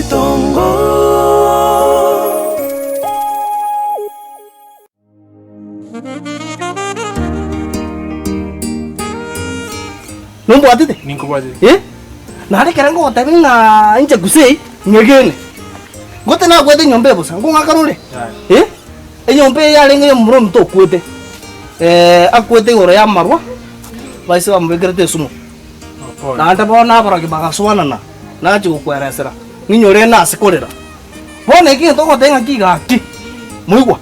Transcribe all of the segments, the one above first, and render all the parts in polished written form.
Egetongo. Nombwatete? Ninkobwatete. Eh? Naende ekero ngogotebia ng'a inche gusii, ng'egene. Ngote nakwete enyomba eye bosa, nkong'akana ore? Yaya. Eh? Enyomba eye yarenge ya omomura ominto okwete, akwete igoro y'amarwa, baise bamobekerete esumu. Pole. Naende bono abarogi bagasoanana, nachia gokweresera, ng'inyore nase korera. Bono eki egento ogoteba ng'aki gaki, moigwa,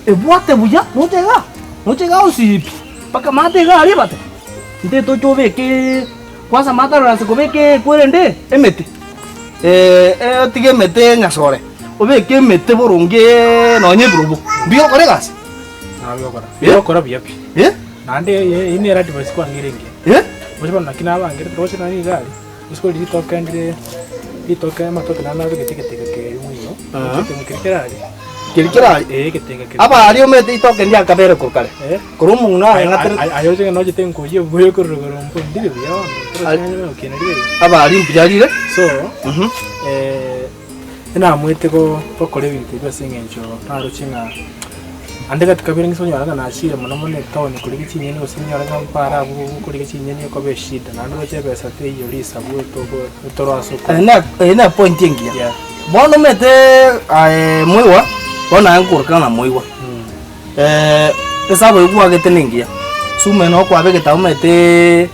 ebwate buya, noche igaa, noche igaa osiipi, mpaka maate iga aria ebate, ntete oche obekeeee kwanza maate aroro ase kobeka ekwerende emete, otige emete enyasore, obeke emete borongeeee nonye ebirogo, mbuya okore egasi? Nabo ogokora. Mbuya okora buya pi. Naende eye nere advice kwang'eire engiya. Roche bono naki nabangerete, roche nonye nigo aria. Rituko riria ritoke ndire, ritoke amatoke naende nabegete egetenga keria moino, egetenga keria kerari. Keria kerari? Eh, egetenga keria. Abaria omanyete ritoke ndiakabere korwa kare, Eh. korwa omong'ina Aye aeng'aterete. aye aye oche ng'a nochete nkoyia obuya korwa igoro mpo ndire buya bono, toroche ng'a nyuma gokina rire iga. Abaria mbuya rire. So, enamoete go gokora ebinto ebi ase eng'encho naroche ng'a ande gati kabere ng'ise konyora ng'a nachire mono mono etown korigia chinyeni gose nyore ng'a mpare abwo gokorigia chinyeni ekoba eshida naende oroche ebesa teiyo risabu etoko etoro ase oko Eye ne eye ne point engiya. Yeah. Bono omanyete aye moigwa, bono aye nkorokana na moigwa. Esabu eywo kwagete nengiya, suma eye nabo kwabegete abwo omanyetee.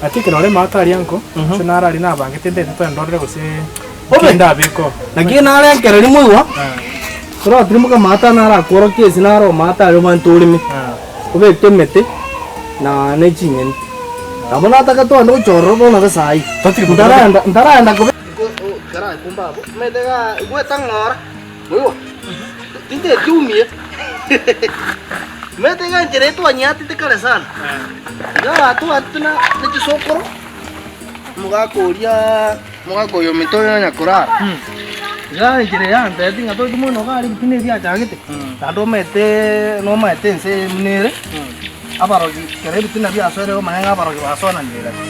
Ati ekero ore mato aria nko, inche naro aria nabangete ntete tondorere gose Obe. kende abeke oo. Naki narengereria moigwa, toratirimboka amato aya narakworokia ase naro amato aria omanyete oreme, obeke emete na ne chinyeni. Nabo nataka togende gochia ororo bono ase saii, ntaraenda ntaraenda kobe karakumbe abwo, omanyete igaa igwete ng'ora, moigwa, tinteti umie, omanyete iga enchera eye twanyiatete kare sana, igaa twatete na ne chisokoro, omogaka oria. Omogaka oyo ominto oyo onya korara, iga enchera eye yantebeti ng'a tochi mono iga aria ebitina ebi biachagete, naende omanyete nomaete ense eye buna ere, abarogi ekero ebitina biasoire omanye ng'a abarogi basoananire gati.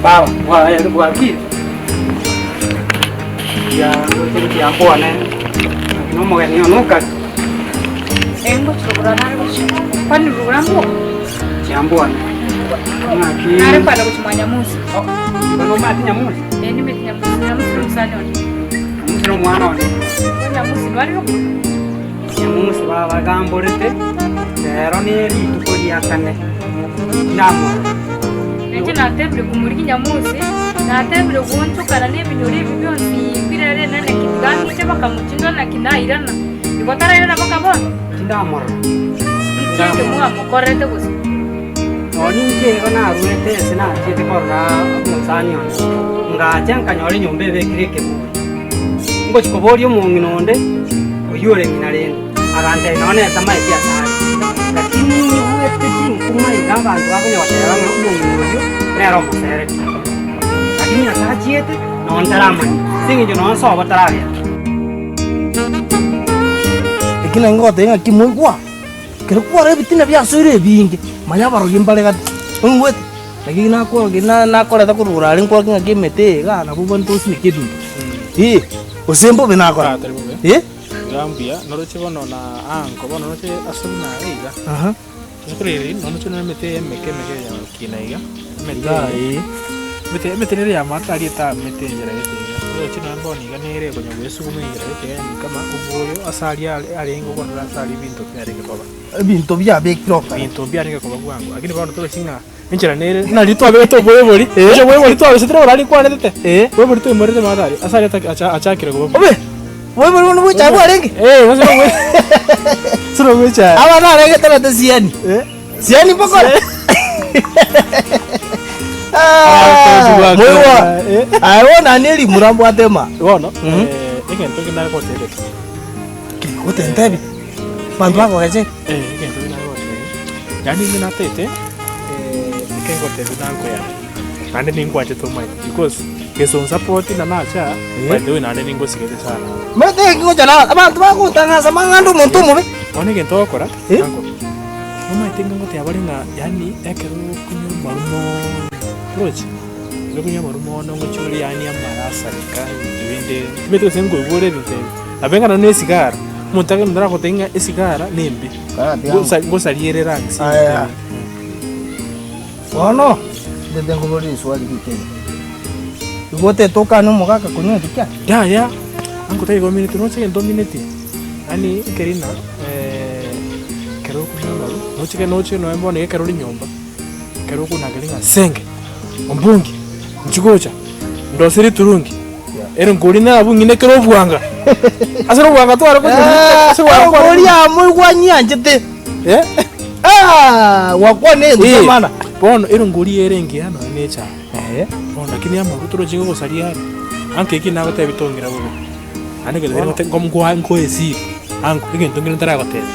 Baba, bwakire? Kiambwane. Nomogeni one okare. Ngochirogora nare gochia. Kwani rugura mbuo? Kiambwane. Ng'aki. Nare kwenda gochia mwa Nyamusi. Igo nomanyete Nyamusi? Eh, nimanyete Nyamusi. Nyamusi nomosani one. Nyamusi nomwana one. Igo Nyamusi nware ruguru? Nyamusi baba gamborete, rero ne rituko ria kane ndamorora. Inche natebire komorigia Nyamusi, natebire goonchokana nebinyoro ebi bionsi birere naki tiga ng'iche bakamochindwa naki nairana. Igo tarairana mpaka bono? Tindamorora. Inki eke mwamokorerete gose? Nonya inche igo naruete ense nachiete korora omosani one, ngacha nkanyora enyomba ebekire ekeburi. Ngochia koboria omong'ina onde, oyio ore ng'ina rende, agantebia nonya nere tamaeti ase are. Lakini ninyigwete chinkuma iga abanto bakonya goteba ng'a omong'ina oyio nere omosereti. Lakini ase achiete, nonya ntaramanya, ase eng'encho nonya nsobo taragenda. Eki naki ngogotebia ng'aki moigwa, ekero kwarora ebitina biasoire ebinge, manya abarogi mbare gati, oigwete? Naki nakworokia na nakoreta korwa igoro aria nkworokia ng'aki emete eye igaa nabo obwenerete osimeke ebinto. Eh, gose mbobe nakora? Ah, tari bobe. Eh? Iga mbuya, noroche bono na anko bono noroche ase buna are iga. Aha. Ase koreri noroche na emete eye emeke emeke eye yagokina iga, emete Igaa eye, eh. emete emete nere yamato aria etamete enchera gete iga. Oroche nonye bono iga nere ekonya goesuguma enchera gete yaani kama obwoyo ase aria are arenge okorora ase aria ebinto biarenge koba. Ebinto biabekire okare. Ebinto mbiarenge koba bwango, lakini bono torochi ng'a enchera nere nari twabegete oboibori, oche oboibori twabesete nabo nari kwanetete, oboibori twaimorete maate aria, ase aria acha achakire koba buya. Obe! Oboibori bono bwechaye bwarenge? Eh, gose nobwe gose nobwechaye. Abana arenge torete siani, siani mbokore? Ah, Moigwa. Aye bono nani erimura mbwate ma. Bono, eh, egento eke nare gotebia ki? Gotentebi. Banto bakogeche. Eh, egento eke nare gotebia. Yaani inche natete, eh, eke ngotebia nanko yane. Naende ningwanchete omanyete because gesonsapoti na nacha, by the way naende ningosigete sana. Omanyete eki ngocha na abanto bagontang'asa mang'ande omonto omobe. Bono egento ogokora, Eh? anko, nomanyete ng'a ngoteba bare ng'a yaani ekero okonywa amarwa mono, oroche? Ekero okonywa amarwa mono ngochia ore yaani amara asareka, ebinto binde, timanyeti gose nkoigwa ore ebinto ebi. Nabo eng'ana buna esigara, omonto ake omonto aragotebia ng'a esigara na embe, ngosa ngosaria ere lungs Aya. Bono, ntete nkoborie riswali rike iga. Igo otete okane omogaka konywa eki kiane? Yaya, ango tari gomineti roche egento omineti, yaani ekeri ng'a ekero okonywa amarwa, noche kende noche nonye bono iga ekero ore nyomba, ekero okonageria ng'a senge, ombungi, inchuo gocha, ndoserie eturungi, ere nkori nabwo ng'ina ekero obwanga, ase obwanga tware konya ase obwanga kware Oria moigwa nyianchete. Eh? Ah, gwakwana egento Eh, kia maana. Bono erongori ere engiya nonya na echaye. Eh. Bono lakini amaru toroche gogosaria are. Anko eki nagotebia tong'ira bobe. Naende egento kere ngote nko nkoa nkoe esiri, anko egento nkere ntaragotebia.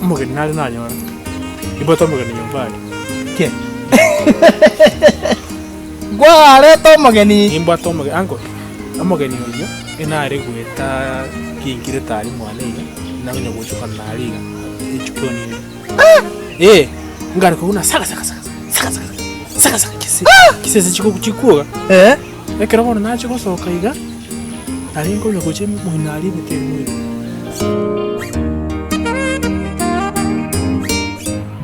Omogeni nare nanyora, nimbwate omogeni nyomba aria. Ki? Nkwareta omogeni. Nimbwate omogeni, anko, omogeni oyio, enare goeta kinkirete aria mwane iga, nang'ina gochoka naria iga, echikoni ere. Eh, ngare kobuna saka saka saka saka saka saka saka kise kisese chiko chikwoga. Eh. Ekero bono nachia gosoka iga, nari nkonya gocha moino aria emete ime iga.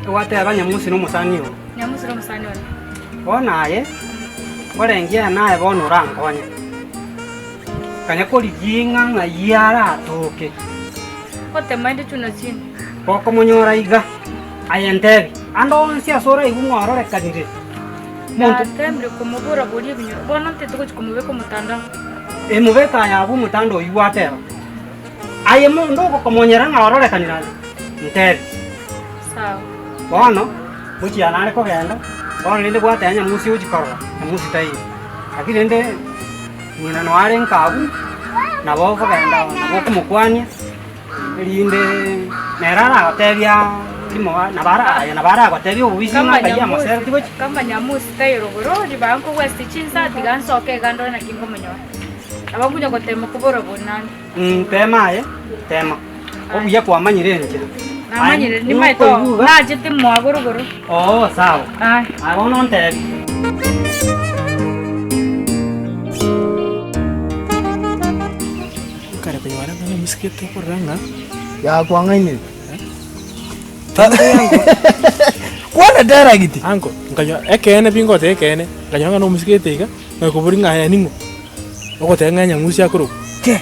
Gwateba Nyamusi nomosani oo. Nyamusi nomosani one. Bono aye, nkorengia naye bono orankonye. Kanya korigia ing'a ng'ai aratoke. Gotema inde chuna chine. Gokomonyora iga, aye ntebi, ande onsi ase oraigwe ng'a ororekanire, monto. Natemire komobora boria ebinyoro, bono ntete gochia komobeka omotandao. Emobeke aye abwo omotanda oyio gwateba, Aye monto ogokomonyera ng'a ororekanire ande, ntebi. Sawa. Bono, gochia nare kogenda, bono rende gwateba nyamusi ochia korora, nyamusi taiyo. Lakini rende ng'ina noare nka abwo, nabo okogenda nabo okomokwania. Erinde nere aragotebia rimo nabo ara aye nabo aragotebia obobisi ng'a nkai amosereti gochia. Kama nyamusi taiyo rogoro, ribaga nkogwesete chinsa, tiga nsoke iga ndore naki nkomonyora. Nabo nkonya gotema kobora bonani. Tema aye, tema. Obuya kwamanyire enchera. Namanyire, Aye, nimaete oo, nokoigwa iga. nachete mwago rogoro. Oo, sawa. Aye. Aye bono ontebi. Kare konyora ng'a omoiseke tokorora ng'a Yakwang'ainire. Kwana direct. Anko, nkanyora ekeene pi ngoteba ekeene, nkanyora ng'a na omoiseke gete iga, ngakobori ng'a aye ning'o? Ogoteba ng'a Nyamusi akorokwa. Ke.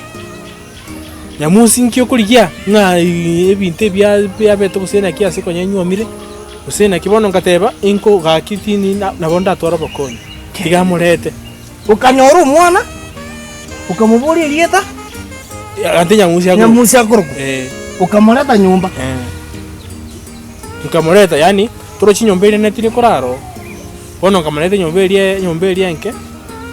Nyamusi nki okorigia? Ng'a ebinto ebia biabete gose naki ase konya nyuomire, gose naki bono ngateba, inko gaki tindi nabo ndatware obokonyi, tiga amorete. Okanyora omwana, okamoboria erieta, Ante Nyamusi akorokwa. Nyamusi akorokwa. Eh. Okamoreta nyomba. Eh. Nkamoreta yaani, torochi nyomba eria netire korara oo, bono nkamoreta enyomba eria enyomba eria enke,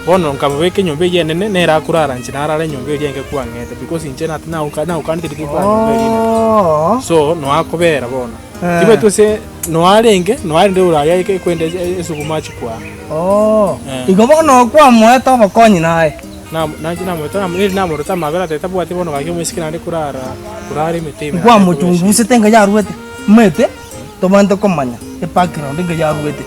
bono nkamobeka enyomba eywo enene, nere akorara inche narara enyomba eria enke kwang'ete because inche nati nauka naukanete riria korara nyomba eria enene. Oo. So, noo akobera bono. Eh. Tibaeti ase noo arenge, noo arenge oraya ekwenda esuguma achie kwaa. Oo. Eh. Igo bono kwamoete obokonyi naye. Nam- nanche namoete nam- neri namorete amabera atari tabwati bono gaki omoiseke naende korara korara emete ime naende kobua eshida. Nkwamochungusete enga yaruete, omanyete tobwenerete komanya ebackground enga yaruete.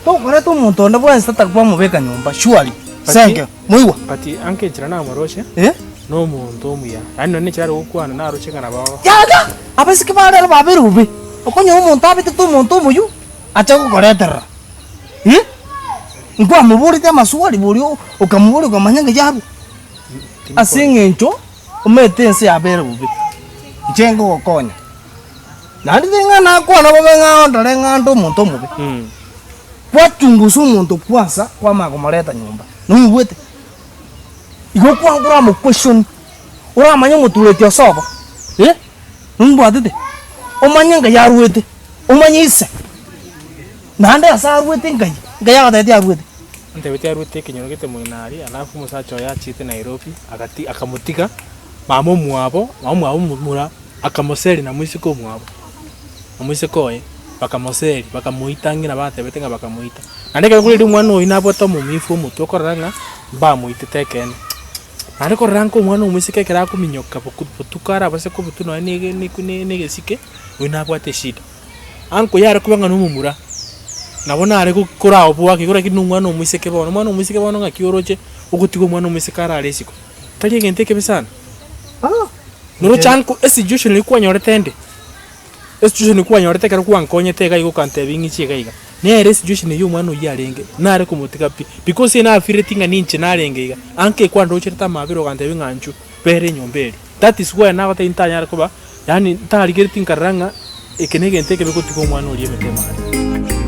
Tokoreta omonto onde bwensi tata kwamobeka nyomba surely, senge, moigwa? But anke enchera namoroche, Eh? na omonto omuya, yaani nonye enchera are gokwana naroche ng'a nabo. Yaya! Abaiseke ba rero babeire bobe, okonyora omonto abetete omonto omoyio, ache gokoreterera, eh? Nkwamoborete amaswali boria okamoboria okamanya ng'a yarwa ase eng'encho omanyete ense yabeire bobe, inche nkogokonya. Naende ring'ana nakwana bobe ng'a ondore ng'a nde omonto omobe, kwachungusa omonto kwansa kwamanya komoreta nyomba, noigwete? Igo kwanga oramo question, oramanye omotureti ase obo, eh, nombwatete? Omanye ng'a yarwete, omanye ise. Naende ase arwete nkai? Nkai agotebetie arwete? Antebetie arwete ekenyoro gete moino aria, alafu omosacha oye achiete Nairobi, agati akamotiga mama omwabo, mama omwabo omomura, akamoseri na moiseke omwabo, na moiseke oye, bakamoseri, bakamoita ang'e nabo atebete ng'a bakamoita. Naende ekero korende omwana oyio nabwate omomifu omotwe okorora ng'a mbamoitete ekeene. Naende korora nka omwana omoiseke ekero akominyoka boku botuko arabase kobutwa nonye na ege na egesike, oyio nabwate eshida. Anko yare koba ng'a nomomura, nabo nare koraoboa igo lakini nomwana omoiseke bono, omwana omoiseke bono ng'aki oroche ogotiga omwana omoiseke arare isiko, tari egento ekebe sana. Noroche anko esituation eria kwanyorete ende, esituation kwanyorete ekero kwankonyete iga iga okantebia ng'iche iga iga, nere esituation eywo omwana oyio arenge, nare komotiga pi, because eye nafeeleti ng'a ninche narenge iga, anko ekwandocherete amabera okantebia ng'a inchuo bera enyomba eria, that is why nagotebia ntanyare koba. Yaani ntarigereti nkarora ng'a eke negento ekebe gotiga omwana oria emete emare.